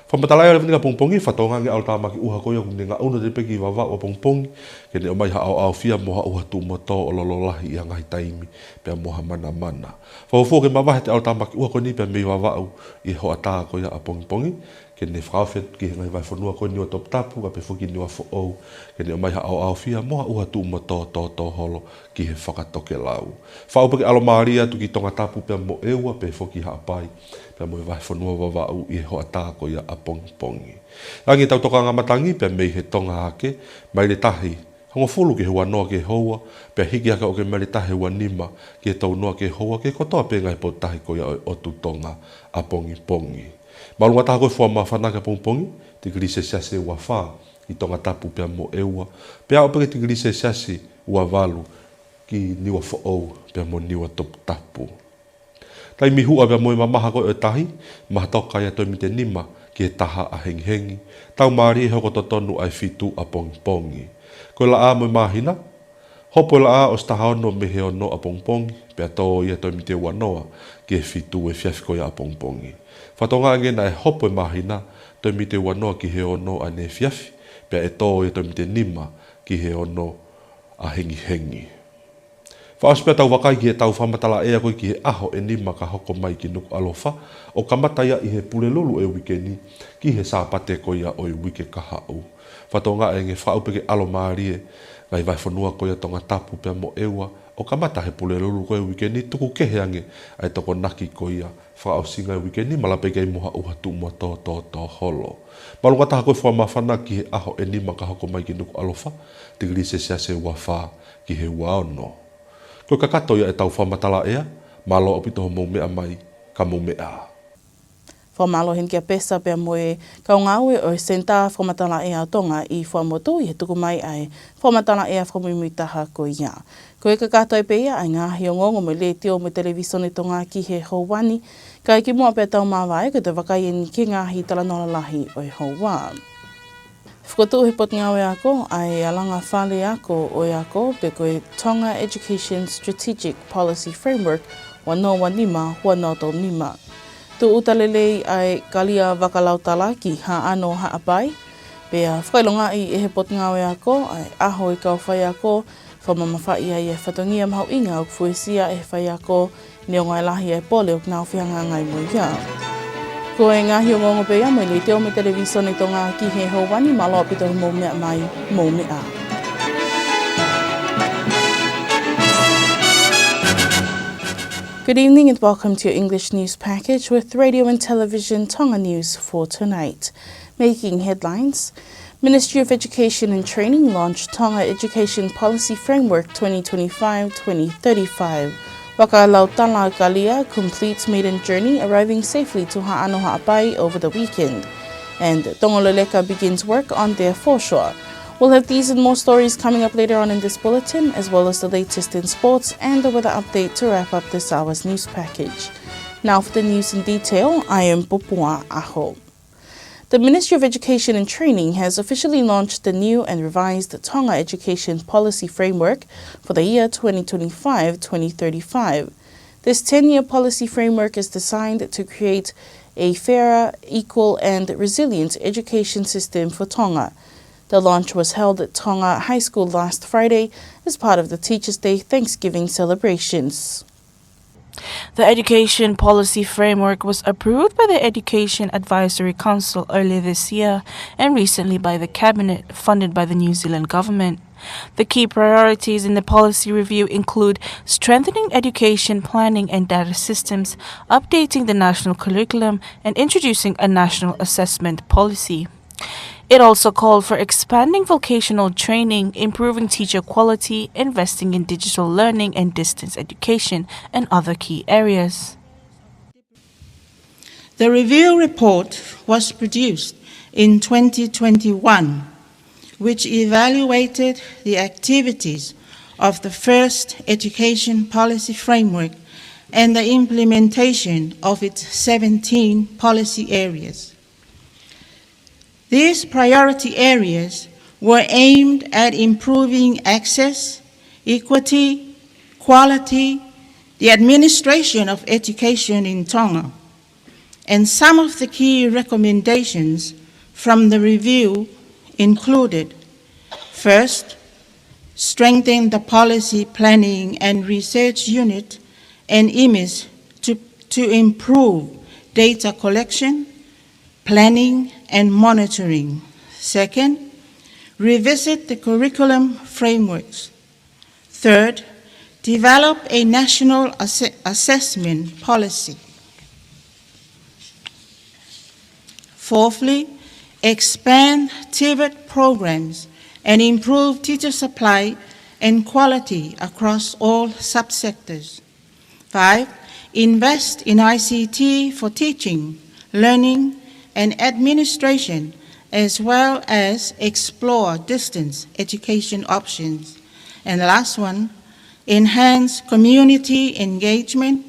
Fakamatala ʻea leva eni ki ʻapongipongi, fakatokangaʻi ange e ʻalotāmaki ʻuha ko ia ʻoku ne ngaʻunu atu ai pē ki Vavaʻu ʻapongipongi, ke ne ʻomai ha ʻaoʻaofia mo ha ʻuha tuʻu mo tō ʻo lolo lahi ʻa e ngaahi taimi pea mo ha manamana. Fakafuofua ke mavahe atu e ʻalotāmaki ʻuha ko eni pea mei Vavaʻu ʻi he hoʻatā ko ia ʻapongipongi, ke ne fakaofi atu ki he ngaahi vahefonua ko ia ʻo Niuatoputapu, kae pehē foki ki Niuafoʻou, ke ne ʻomai ha ʻaoʻaofia mo ha ʻuha tuʻu mo tō tōtōholo ki he fakatokelau. Fakaʻupa ke ʻalomālie atu ki Tongatapu pea mo ʻEua, pehē foki ki Haʻapai pea mo e vahefonua ʻo Vavaʻu ʻi he hoʻatā ko ia ʻapongipongi. Angi ʻetau tokanga matangi pea mei he Tonga Hahake, maile tahi hongofulu ki he uanoa ki he houa, pea hiki hake ʻo aʻu ki he maile taha ua nima ki he tolunoa ki he houa, ki he kotoa pē ngaahi potutahi ko ia ʻo e ʻotu Tonga ʻapongipongi. Māʻolunga taha ko e fuʻu māfana ki ʻapongipongi, tikilī selesiasi ua fā ki Tongatapu pea mo ʻEua, pea aʻu pē ki he tikilī selesiasi ua valu ki Niuafoʻou pea mo Niuatoputapu. Taimi huʻa pea mo e mamaha ko ē ʻo e tahi, mahatoka ia toe mite nima ki he taha ʻahengihengi, taumālie hoko totonu ʻa e fitu ʻapongipongi. Ko e laʻā mo e māhina, hopo e laʻā ʻosi taha ono mei he ono ʻapongipongi, pea tō ia toe mite uanoa ki he fitu efiafi ko ia ʻapongipongi. Fakatokangaʻi ange naʻe hopo e māhina toe mite uanoa ki he ono ʻaneefiafi, pea ʻe tō ia toe mite nima ki he ono ʻahengihengi. Fakaʻosi pea tau vakai ki heʻetau fakamatala ʻea ko ē ki he ʻaho ʻe nima ka hoko mai ki Nukuʻalofa, ʻo kamata ia ʻi he Pulelulu ʻo e uike ni ki he Sāpate ko ia ʻo e uike kahaʻu. Fakatokangaʻi ange fakaʻau pē ke ʻalu mālie ngaahi vahefonua ko ia Tongatapu pea mo ʻEua, ʻo kamata he Pulelulu ko ē uike ni, tuku kehe ange ʻa e tokonaki ko ia fakaʻosinga e uike ni, malava pē ke ʻi ai mo ha ʻuha tuʻu mo tōtōtō holo. Māʻolunga taha ko e fuʻu māfana ki he ʻaho ʻe nima ka hoko mai ki Nukuʻalofa, tikilī selesiasi ua fā ki he ua ono. Ko e kakato ia ʻetau fakamatala ʻea, mālō ʻaupito hoʻomou meʻa mai, ka mou meʻa ā. Fakamālō heni kia Pesa pea mo e kau ngāue ʻo e Senitā Fakamatala ʻEa ʻo Tonga ʻi Fuaʻamotu ʻi he tuku mai ʻa e fakamatala ʻea fakamuimui taha ko ia. Ko e kakato ai pē ia ʻa e ngaahi ongoongo mei he Letiō mo e Televīsone Tonga ki he houa ni, kae kimuʻa pea tau māvae, ko ʻetau vakai eni ki he ngaahi talanoa lalahi ʻo e houa. Fokotuʻu he Potungāue Ako ʻa e Alanga Fale Ako ʻo e Ako, pe ko e Tonga Education Strategic Policy Framework ua noa ua nima, ua noa tolu nima. Tūʻuta lelei ʻa e kalia vakalautala ki Haʻano Haʻapai, pea fakaʻilongaʻi ʻe he Potungāue Ako ʻa e ʻaho ʻo e kau faiako, fakamamafaʻi ai e fatongia mahuʻinga ʻoku fuesia ʻe he faiako, neongo e lahi e pole ʻoku nau fehangahangai mo ia. Ko e ngaahi ongoongo pē ia mei he Letiō mo e Televīsone Tonga ki he houa ni, mālō ʻaupito hoʻomou meʻa mai, mou meʻa ā. Good evening and welcome to your English news package with Radio and Television Tonga News for tonight. Making headlines. Ministry of Education and Training launched Tonga Education Policy Framework twenty twenty-five twenty thirty-five. Vakalautala kalia completes maiden journey, arriving safely to Haʻano Haʻapai over the weekend. And Tongoleleka begins work on their foreshore. We'll have these and more stories coming up later on in this bulletin, as well as the latest in sports and the weather update to wrap up this hour's news package. Now for the news in detail, I am Popua ʻAho. The Ministry of Education and Training has officially launched the new and revised Tonga Education Policy Framework for the year twenty twenty-five twenty thirty-five. This ten-year policy framework is designed to create a fairer, equal, and resilient education system for Tonga. The launch was held at Tonga High School last Friday as part of the Teachers' Day Thanksgiving celebrations. The education policy framework was approved by the Education Advisory Council earlier this year and recently by the Cabinet, funded by the New Zealand Government. The key priorities in the policy review include strengthening education planning and data systems, updating the national curriculum, and introducing a national assessment policy. It also called for expanding vocational training, improving teacher quality, investing in digital learning and distance education, and other key areas. The review report was produced in twenty twenty-one, which evaluated the activities of the first education policy framework and the implementation of its seventeen policy areas. These priority areas were aimed at improving access, equity, quality, the administration of education in Tonga, and some of the key recommendations from the review included: first, strengthen the policy planning and research unit and image to, to improve data collection, planning, and monitoring. Second, revisit the curriculum frameworks. Third, develop a national asse-, assessment policy. Fourthly, expand TVET programs and improve teacher supply and quality across all subsectors. Five, invest in I C T for teaching, learning, and administration, as well as explore distance education options. And the last one, enhance community engagement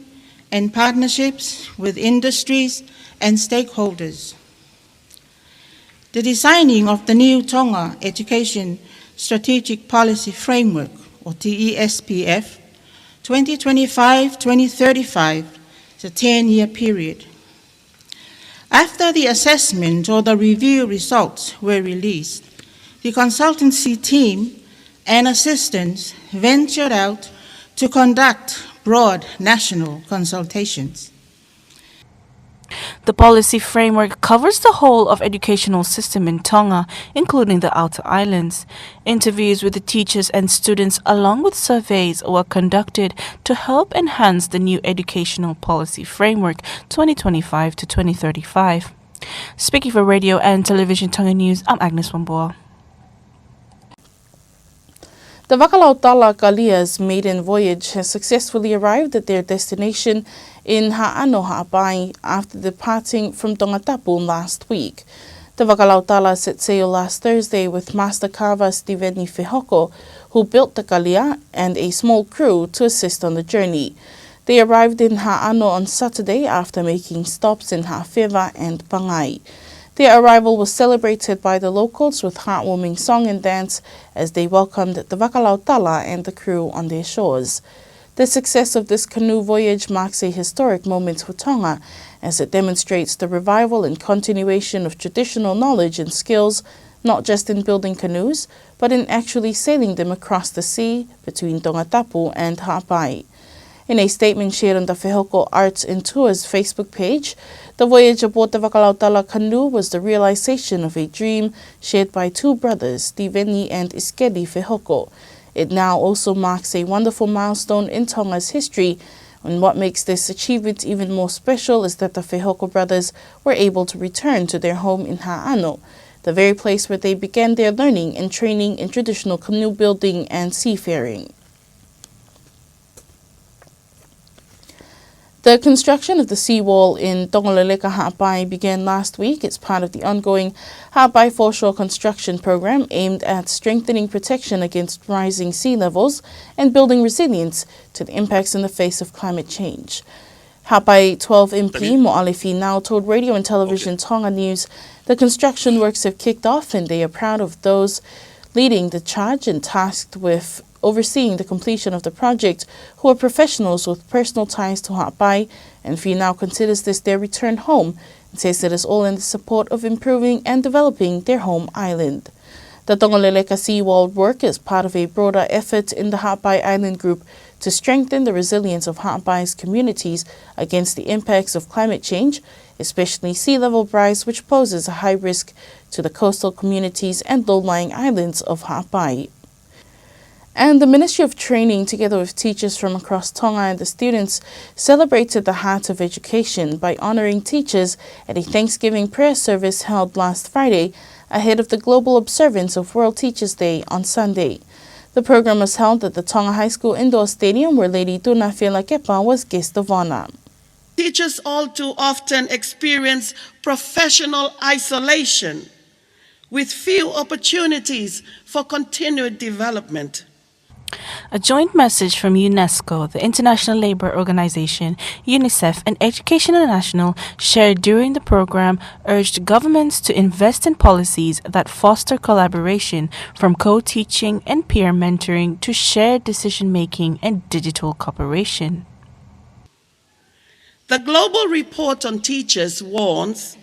and partnerships with industries and stakeholders. The designing of the new Tonga Education Strategic Policy Framework, or T E S P F, twenty twenty-five twenty thirty-five, the ten-year period. After the assessment or the review results were released, the consultancy team and assistants ventured out to conduct broad national consultations. The policy framework covers the whole of educational system in Tonga, including the outer islands. Interviews with the teachers and students, along with surveys, were conducted to help enhance the new educational policy framework twenty twenty-five to twenty thirty-five. Speaking for Radio and Television Tonga News, I'm Agnes Wambua. The Vakalautala Kalia's maiden voyage has successfully arrived at their destination in Haʻano, Haʻapai, after departing from Tongatapu last week. The Vakalautala set sail last Thursday with Master Carver Stiveni Fehoko, who built the kalia, and a small crew to assist on the journey. They arrived in Haʻano on Saturday after making stops in Haʻafeva and Pangai. Their arrival was celebrated by the locals with heartwarming song and dance as they welcomed the Vakalautala and the crew on their shores. The success of this canoe voyage marks a historic moment for Tonga, as it demonstrates the revival and continuation of traditional knowledge and skills, not just in building canoes, but in actually sailing them across the sea between Tongatapu and Haʻapai. In a statement shared on the Fehoko Arts and Tours Facebook page, the voyage aboard the Vakalautala canoe was the realization of a dream shared by two brothers, Stiveni and Iskeli Fehoko. It now also marks a wonderful milestone in Tonga's history, and what makes this achievement even more special is that the Fehoko brothers were able to return to their home in Haʻano, the very place where they began their learning and training in traditional canoe building and seafaring. The construction of the seawall in Tongoleleka Haʻapai began last week as part of the ongoing Haʻapai Foreshore Construction Program, aimed at strengthening protection against rising sea levels and building resilience to the impacts in the face of climate change. Haʻapai twelve M P Moʻale Finau told Radio and Television Tonga News the construction works have kicked off and they are proud of those leading the charge and tasked with overseeing the completion of the project, who are professionals with personal ties to Haʻapai, and Finau considers this their return home and says it is all in the support of improving and developing their home island. The Tongoleleka seawall work is part of a broader effort in the Haʻapai Island Group to strengthen the resilience of Haʻapai's communities against the impacts of climate change, especially sea level rise, which poses a high risk to the coastal communities and low-lying islands of Haʻapai. And the Ministry of Training, together with teachers from across Tonga and the students, celebrated the heart of education by honoring teachers at a Thanksgiving prayer service held last Friday ahead of the global observance of World Teachers' Day on Sunday. The program was held at the Tonga High School Indoor Stadium, where Lady Tuna Fielakepa was guest of honor. Teachers all too often experience professional isolation with few opportunities for continued development. A joint message from UNESCO, the International Labour Organization, UNICEF, and Education International shared during the program urged governments to invest in policies that foster collaboration, from co-teaching and peer mentoring to shared decision-making and digital cooperation. The Global Report on Teachers warns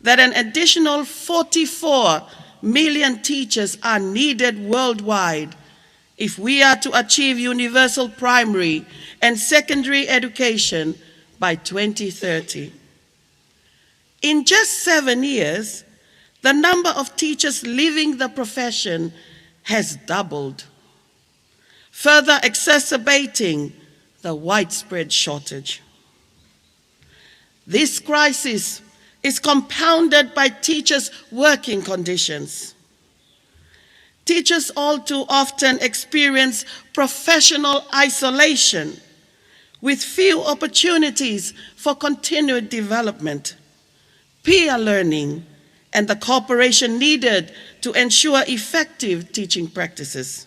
that an additional forty-four million teachers are needed worldwide if we are to achieve universal primary and secondary education by twenty thirty. In just seven years, the number of teachers leaving the profession has doubled, further exacerbating the widespread shortage. This crisis is compounded by teachers' working conditions. Teachers all too often experience professional isolation, with few opportunities for continued development, peer learning, and the cooperation needed to ensure effective teaching practices.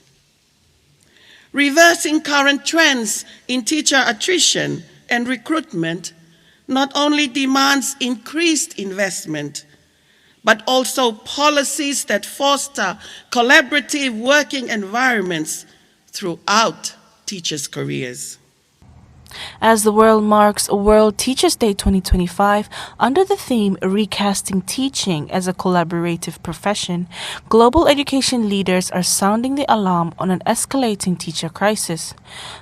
Reversing current trends in teacher attrition and recruitment not only demands increased investment, but also policies that foster collaborative working environments throughout teachers' careers. As the world marks World Teachers' Day twenty twenty-five, under the theme Recasting Teaching as a Collaborative Profession, global education leaders are sounding the alarm on an escalating teacher crisis.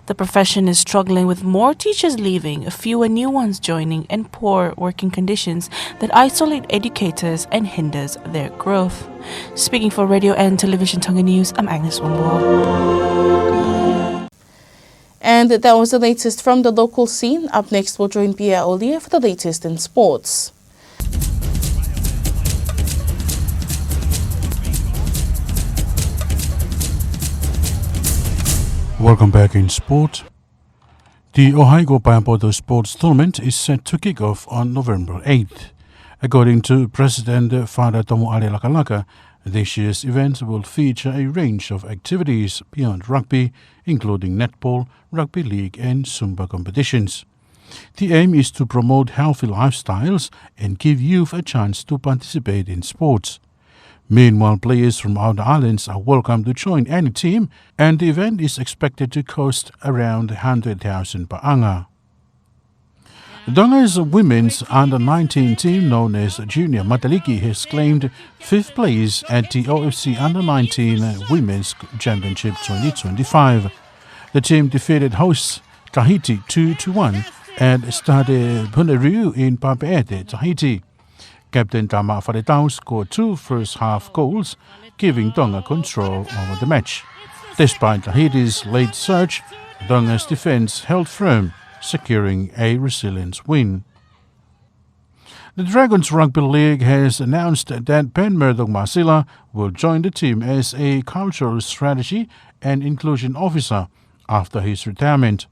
The profession is struggling with more teachers leaving, fewer new ones joining, and poor working conditions that isolate educators and hinders their growth. Speaking for Radio and Television Tonga News, I'm Agnes Wongwall. And that was the latest from the local scene. Up next, we'll join Pia Olia for the latest in sports. Welcome back in sport. The Ōhai Ko Paeapoto Sports Tournament is set to kick off on November eighth. According to President Father Tomoʻale Lakalaka, this year's event will feature a range of activities beyond rugby, including netball, rugby league, and Zumba competitions. The aim is to promote healthy lifestyles and give youth a chance to participate in sports. Meanwhile, players from outer islands are welcome to join any team, and the event is expected to cost around hundred thousand paʻanga. Tonga's women's under nineteen team, known as Junior Mataliki, has claimed fifth place at the O F C Under nineteen Women's Championship twenty twenty-five. The team defeated hosts Tahiti two to one at Stade Punariu in Papeete, Tahiti. Captain Tama Faletau scored two first half goals, giving Tonga control over the match. Despite Tahiti's late surge, Tonga's defense held firm, securing a resilient win. The Dragons Rugby League has announced that Ben Murdoch Masila will join the team as a cultural strategy and inclusion officer after his retirement.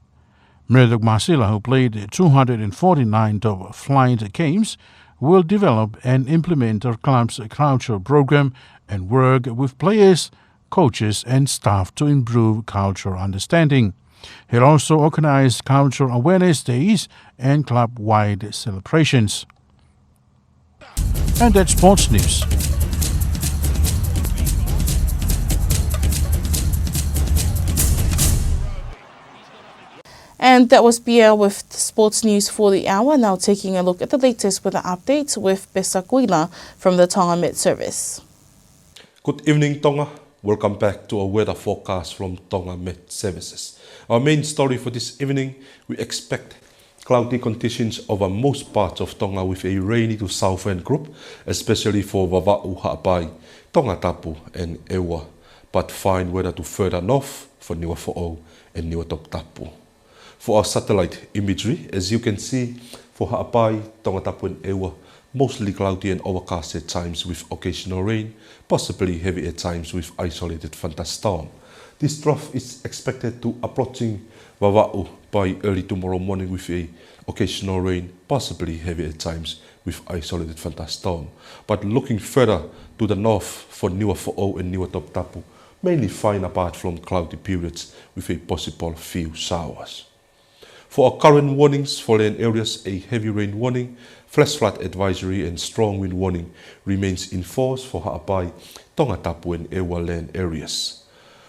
Murdoch Masila, who played two hundred forty-nine top flight games, will develop and implement the club's cultural program and work with players, coaches, and staff to improve cultural understanding. He'll also organize cultural awareness days and club-wide celebrations. And that's sports news. And that was Pia with the sports news for the hour. Now taking a look at the latest weather updates with Pesa Kuila from the Tonga Met Service. Good evening, Tonga. Welcome back to our weather forecast from Tonga Met Services. Our main story for this evening, we expect cloudy conditions over most parts of Tonga with a rainy to southern group, especially for Vavaʻu, Haʻapai, Tongatapu and ʻEua, but fine weather to further north for Niuafoʻou and Niuatoputapu. For our satellite imagery, as you can see, for Haʻapai, Tongatapu and ʻEua, mostly cloudy and overcast at times with occasional rain, possibly heavy at times with isolated thunderstorm. This trough is expected to approaching Vavaʻu by early tomorrow morning with a occasional rain, possibly heavy at times with isolated thunderstorm. But looking further to the north for Niuafoʻou and Niuatoputapu, mainly fine apart from cloudy periods with a possible few showers. For our current warnings for land areas, a heavy rain warning, flash flood advisory and strong wind warning remains in force for Haʻapai, Tongatapu and ʻEua land areas.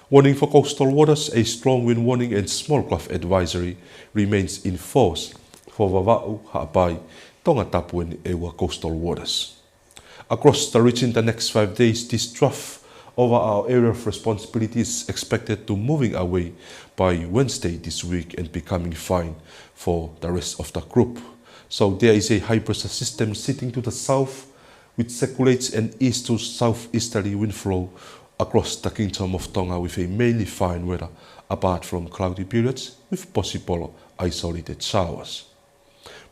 Warning for coastal waters, a strong wind warning and small craft advisory remains in force for Vavaʻu, Haʻapai, Tongatapu and ʻEua coastal waters. Across the region the next five days, this trough over our area of responsibility is expected to moving away by Wednesday this week and becoming fine for the rest of the group. So there is a high pressure system sitting to the south, which circulates an east to southeasterly wind flow across the Kingdom of Tonga with a mainly fine weather, apart from cloudy periods with possible isolated showers.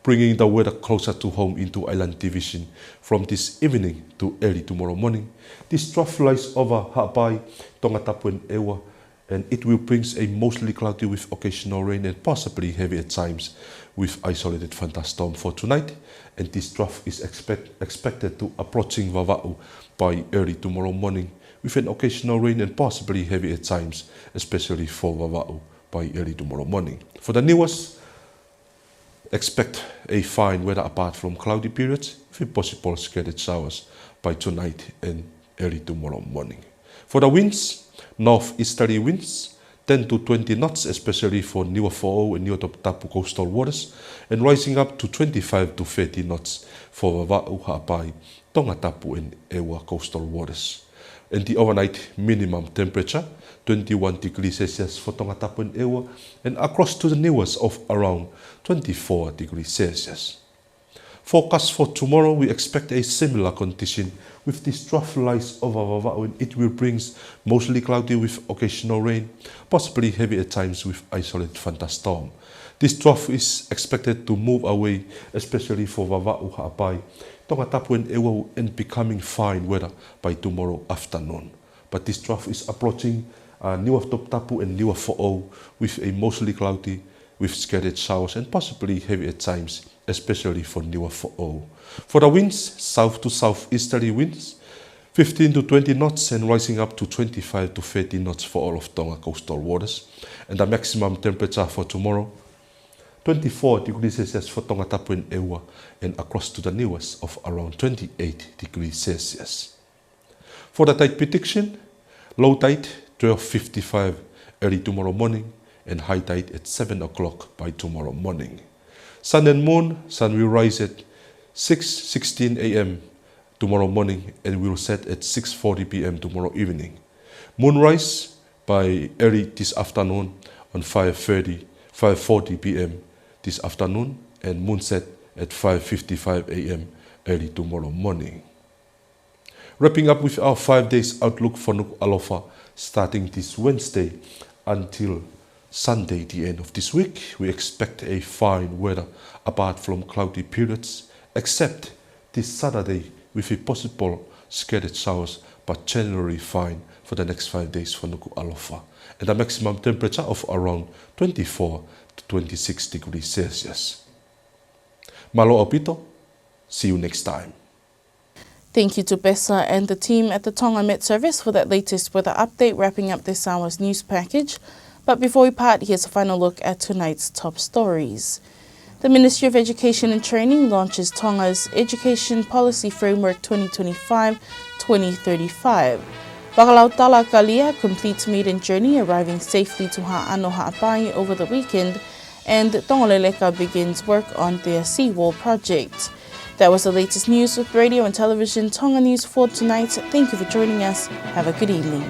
Bringing the weather closer to home into Island Division from this evening to early tomorrow morning. This trough lies over Haʻapai, Tongatapu and ʻEua, and it will brings a mostly cloudy with occasional rain and possibly heavy at times with isolated thunderstorm for tonight. And this trough is expect, expected to approaching Vavaʻu by early tomorrow morning with an occasional rain and possibly heavy at times, especially for Vavaʻu by early tomorrow morning. For the NIWAS, expect a fine weather apart from cloudy periods with possible scattered showers by tonight and early tomorrow morning. For the winds, northeasterly winds, ten to twenty knots, especially for Niuafoʻou and Niuatoputapu coastal waters, and rising up to twenty-five to thirty knots for Vavaʻu, Haʻapai, Tongatapu and ʻEua coastal waters. And the overnight minimum temperature, twenty-one degrees Celsius for Tongatapu and ʻEua, and across to the NIWAS of around twenty-four degrees Celsius. Forecast for tomorrow, we expect a similar condition with this trough lies over Vavaʻu and it will brings mostly cloudy with occasional rain, possibly heavy at times with isolated thunderstorm. This trough is expected to move away, especially for Vavaʻu, Haʻapai, Tongatapu and ʻEua, and becoming fine weather by tomorrow afternoon. But this trough is approaching, uh, Niuatoputapu and Niuafoʻou with a mostly cloudy with scattered showers and possibly heavy at times, especially for Niuafoʻou. For the winds, south to southeasterly winds, fifteen to twenty knots and rising up to twenty-five to thirty knots for all of Tonga coastal waters. And the maximum temperature for tomorrow, twenty-four degrees Celsius for Tongatapu and ʻEua, and across to the NIWAS of around twenty-eight degrees Celsius. For the tide prediction, low tide twelve fifty-five early tomorrow morning and high tide at seven o'clock by tomorrow morning. Sun and moon, sun will rise at six sixteen A M tomorrow morning and will set at six forty P M tomorrow evening. Moonrise by early this afternoon on five thirty, five forty P M this afternoon, and moonset at five fifty-five A M early tomorrow morning. Wrapping up with our five days outlook for Nukuʻalofa, starting this Wednesday until Sunday, the end of this week, we expect a fine weather apart from cloudy periods, except this Saturday with a possible scattered showers, but generally fine for the next five days for Nukuʻalofa. And a maximum temperature of around twenty-four to twenty-six degrees Celsius. Mālō ʻaupito. See you next time. Thank you to Bessa and the team at the Tonga Met Service for that latest weather update, wrapping up this hour's news package. But before we part, here's a final look at tonight's top stories. The Ministry of Education and Training launches Tonga's Education Policy Framework twenty twenty-five twenty thirty-five. Vakalautala Kalia completes maiden journey, arriving safely to Haʻano Haʻapai over the weekend, and Tongoleleka begins work on their seawall project. That was the latest news with Radio and Television Tonga News for tonight. Thank you for joining us. Have a good evening.